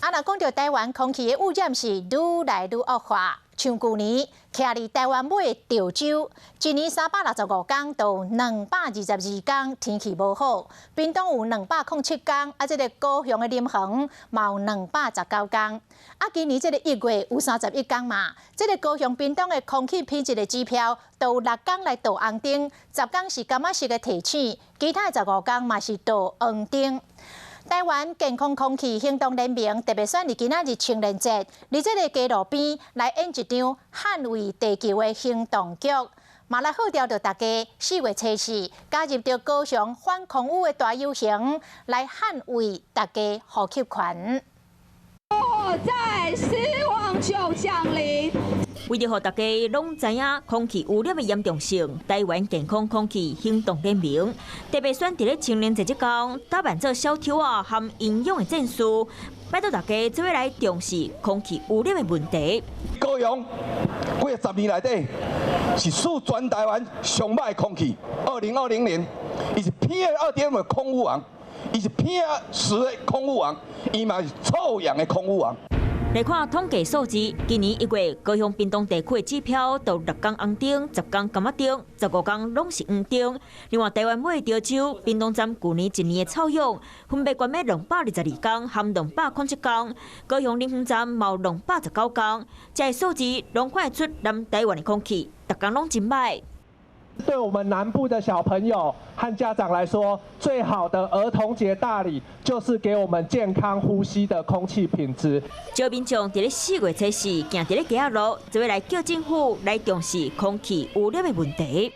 啊，若講著台灣空氣的污染是愈來愈惡化，像舊年徛佇台灣尾的潮州，一年365工就222工天氣無好，屏東有207工，啊，這個高雄的林園嘛有219工。啊，今年這個1月有31工嘛，這個高雄、屏東的空氣品質的指標都有6工來倒紅燈，10工是柑仔色的提醒，其他的15工嘛是倒黃燈。台灣健康空氣行動聯盟特別選佇今仔日情人節，佇這個街路邊來演一場捍衛地球的行動劇，嘛來號召著大家4月初四加入著高雄反空污的大遊行，來捍衛大家呼吸權。在死亡就降臨。為著予大家攏知影空氣污染的嚴重性，台灣健康空氣行動聯盟特別選佇咧情人節這工，打扮做小丑仔含英勇的戰士，拜託大家做伙來重視空氣污染的問題。高雄過10年內底是屬全台灣上歹的空氣。2020年，伊是 PM 2.5的空污王，伊是 PM 10的空污王，伊嘛是臭氧的空污王。來看統計數字，今年1月高雄屏東地區的指標都6工紅燈，10工柑仔燈，15工攏是黃燈。另外，台灣尾潮州屏東站舊年一年的臭氧分別懸欲222工，含207工；高雄林園站嘛有219工，這个數字攏看得出南台灣的空氣，逐工攏真歹。對我們南部的小朋友和家長來說，最好的兒童節大禮就是給我們健康呼吸的空氣品質。招民眾佇咧4月初四，行佇咧街仔路，做伙來叫政府來重視空氣污染的問題。